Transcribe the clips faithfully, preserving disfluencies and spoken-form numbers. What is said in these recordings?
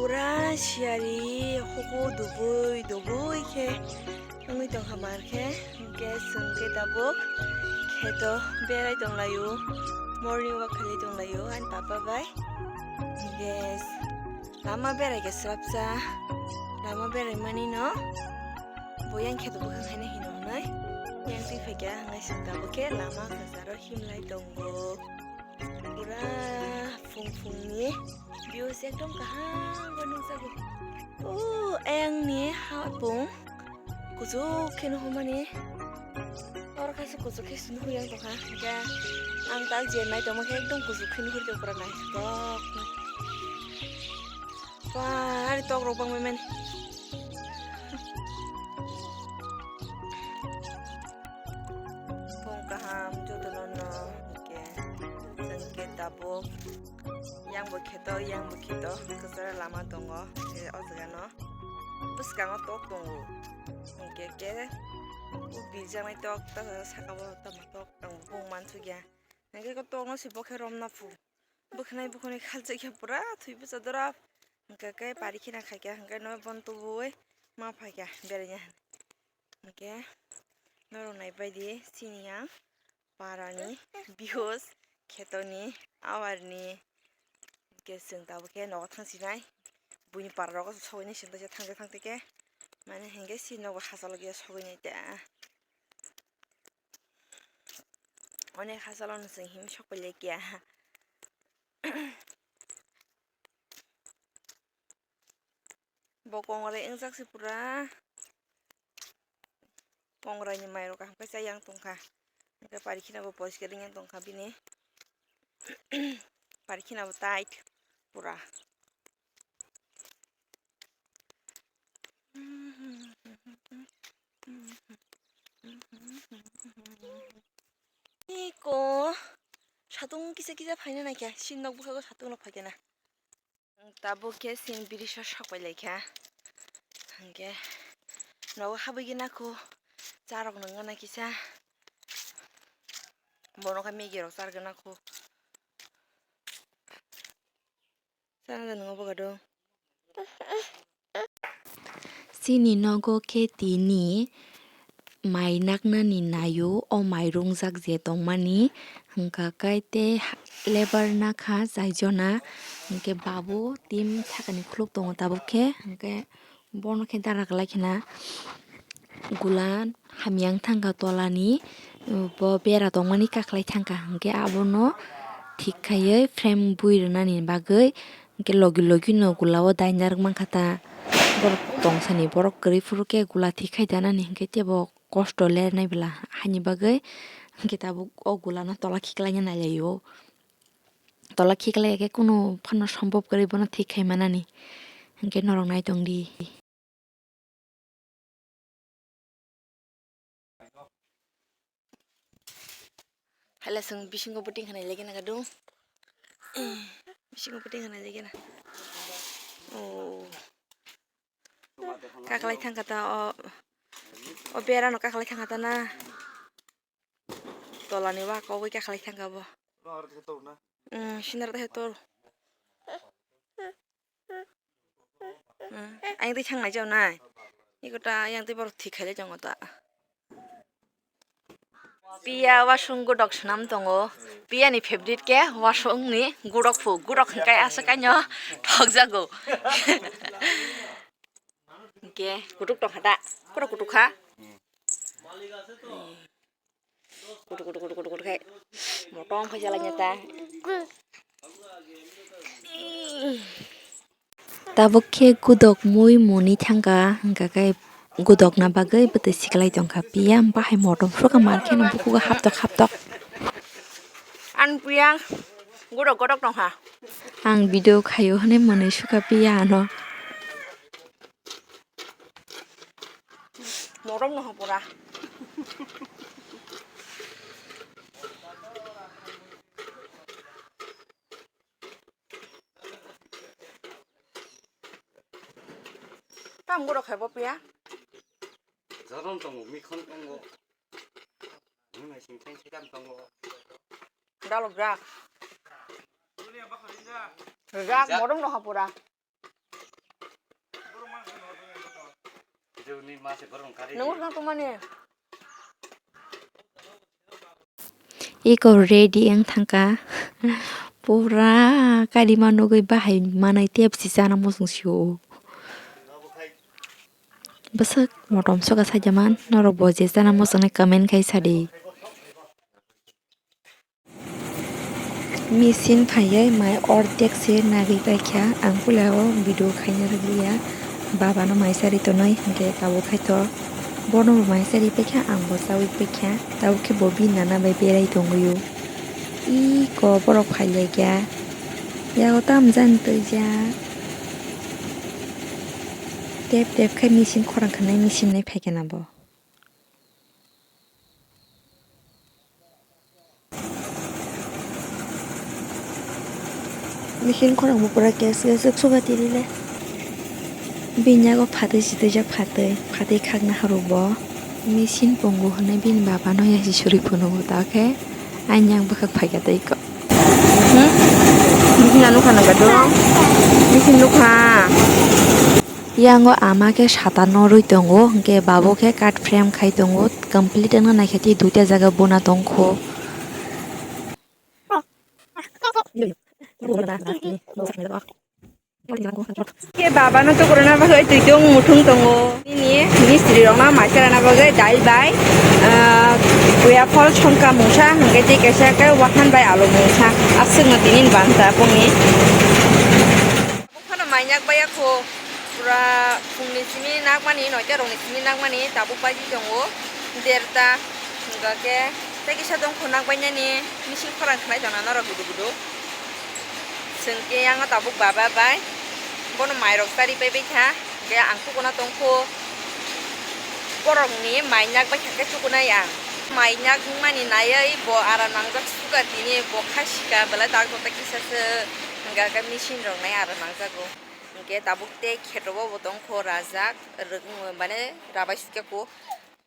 Pura siyari huku dubui dubui khe wngwi tongkha mar khe, hwnkhe chwng khe tabuk kheto berai tonglaio, morning walk khlai tonglaio ani papa bai. Hwnkhe lama berai khe swrapsa, lama berai mani no bo yang kheto bwkhak haino hino hwnwi yang twi phaikha, hwnwi chwng tabuk khe lama kwcharo himlai tongo. Pura phung phungni views ekdom kaham bo nukjago. O ayangni hapung kuchuk khe nuhumani. Oro kaisa kuchuk khe se nuhuyang tongkha. Hwnkhe ang tak je nai tongma khe ekdom kuchuk khe nuhur tong pura naithok. Ba, ari tok rok bangmani. Phung kaham jotono no hwnkhe chwng khe tabuk yang bo kheto, yang bo kheto, kwcharo lama tongo, hwnkhe o jaga no bwskango tok tongo, hwnkhe khe o birjaknai tok, ta saka o tamo tok ang bung mansukya, hwnkhe o tok no se bo khe romna phu. Bwkhanai bwkhanai khalchikya pura thwi bwsa dora. Hwnkhe khe pari khina khaikha, hwnkhe no bono tubui ma phaikha beraina. Hwnkhe norok naibaidi chini yang parani views, khetoni, awarni. Hwnkhe chwng tabukhe nogo thangsinai. Buini para rogo sogwi nai chwng thangte thangte khe. Mane hwnkhe chini nogo hachalogya sogwi nai ta. Onek hachalo no chwng him sokpailaikya. Bo kongrai wngjak se pura. Kongrai ni mai rok kaham khe cha yang tongkha. Hwnkhe pari khina bo poriskar wng yang tongkha bini. Pari khina bo tight pura. Iko satung kisa kisa phaina naikha, sin nok bwkhago satung rok phaikha na. Tabuk khe sin biri sok sok pai laikha. Hwnkhe nogo habwi gina kho cha rok nungna kisa. Bono khe Maggie rok char gana kho. Sana da nungo boga do. Chini nogo khe tini mai naknani naio, o mai rungjak je tongmani, hwnkha khe tei labour nakha chaijona, hwnkhe babu team sakani khuluk tongo tabuk khe, hwnkhe bono khe dara kwlai khna gula hamya wng thangkha tolani, bo bera tongmani kakhwlai thangkha, hwnkhe abono thik khaiwi frame bui rwnani bagwi, hwnkhe logi logi no gula o daina rwk mankha ta, borok tongsani borok kwrwi phuru khe gula thik khai danani, hwnkhe teibo kosto lernai bwla haini bagwi, hwnkhe tabuk o gula no tola khiklaina nailaio. Tola khiklai khe kunu phano sombop kwrwi bono thik khai manani, hwnkhe norok nai tongdi. Hala chwng bisingo bwtwi khanai lagi na kadu. Bisingo bwtwi khanai lagi na. Oh. Kakhwlai thangkha ta o. O bera no kakhwlai thangkha ta na. Tolani wa kogwi kakhwlai thangkha bo. Sinara ta hetor. Ayang twi thang nai jao nai. Iko ta ayang twi borok thik khai lai tongo ta. Piya wasung godok swnam tongo. Piya ni favorite khe wasung ni godok phu. Godok hwnkhe aswk kaino thokjago. Hwnkhe kutuk tongkha ta. Koro kutuk kha. Kutuk kutuk kutuk kutuk kutuk khe motom khe jalai ta. Tabuk khe godok mui muni thangkha, hwnkha khe godokna bagwi bwtwi siklai tongkha. Piya bahai motom phuru kha mar kheno bukugo haptok haptok. Ang piya godok godok tongkha. Ang video khaio hwnwi mwnwi sukha piya ano. Motom no pura. Tam goro khaibo piya. Jorom tongo, mikhon tongo. Mui mai sing thang thang tongo. Dalok jak. Jak motom no pura. Nung tongmani. Iko ready wng thangkha. Pura karima nugwi bahai manai tei bwswi chana muchung sio. Bwswk motom soka sajaman norok bo je chana muchungnai comment khai sadi. Machine phaiwi mai ordek se nagwi paikha, ang puila o video khaina rwliya, baba no mai chari tonwi hinkhe tabuk khai to bono bo mai chari paikha, ang bo chawi paikha, tabuk khe bo bini nana bai berai tongwi o. Iko borok phailaikha, yago tamo jani twijak, tep tep khe machine khorang khanai machine nai phaikha na bo. Machine khorang bo pura kes kes swk swk tini le. Bini yago phatwi si twijak phatwi, phatwi khakna harw bo. Machine pongo hwnwi bini baba no yasi suri phunukgo ta khe ayang bwkhak phaikha tei ko. Hmm? Machine ano khana gato. Machine nukha. Yango ama khe sata norwi tongo, hinkhe babo khe card frame khai tongo, complete wngna naikhe tei duita jaga bona tongkho. Khe baba no tukuruna bagwi twi tong muthung tongo. Nini mistri rokno maisa rana bagwi dal bai, ah, buya phol songkha mungsa, hinkhe tei kaisa khe wahan bai alu mungsa. Aswkno tini banta pungni. Phano mainyak baya kho. Pura phungni simi nakmani, noita rokni simi nakmani tabuk paidi tongo, derta. Hingkha khe tei kisa dongkho nakbainani machine khorang khnai tongna norok gudu gudu. Chwng khe yango tabuk baba bai bono mairok chari paibai kha, hingkhe ang tukuna tongkho. Borokni mai nakbai kha khe tukunai ang. Mai nakmani naiwi bo aram nangjak suka tini, bo kha sika belai dak jota kisa se hingkha khe machine rok nai aram nangjago. Hingkhe tabuk tei kheto bo bo tongkho rajak, rwk, mane rabai sika kho.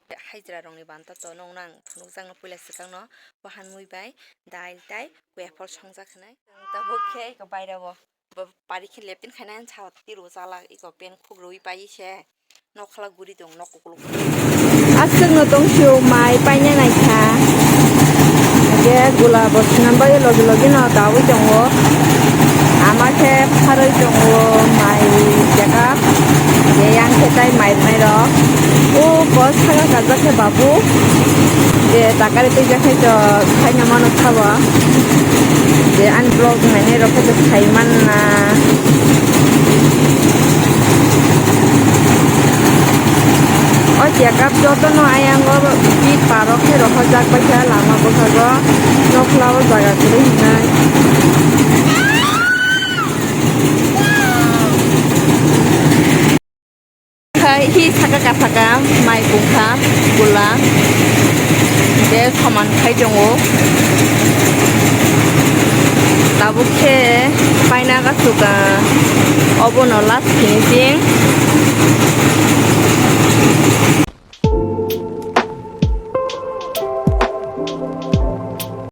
Hajra rokni banta to nong nang phunukjakno puila swkangno wahan mui bai dal tai kuya phol songjak hinwi. Tabuk khe eko bairao bo pari khe lepin khaina sa tiro chala eko pen khuk rwi pai se. Nokla guri tong nok kukuluk. Aswkno tong sio mai paina naikha. Hingke gula bo swnam bagwi logi logi no daui tongo. Ama khe pharwi tongo mai jaka. Hingke yang khe tai mai rwnai rok. O bos saka kajak khe babu. Je takari twijak khe to khaina mano sabo. Je ani vlog nainai rok khe to sai manna. O chekap jotono ayang o bit parok khe rohorjak bai kha lama bwkhago nokla o jaga kwrwi hinai. Khai hi saka ka saka mai bungkha bula de soman khai tongo. Tabuk khe paina ka suka obono last finishing.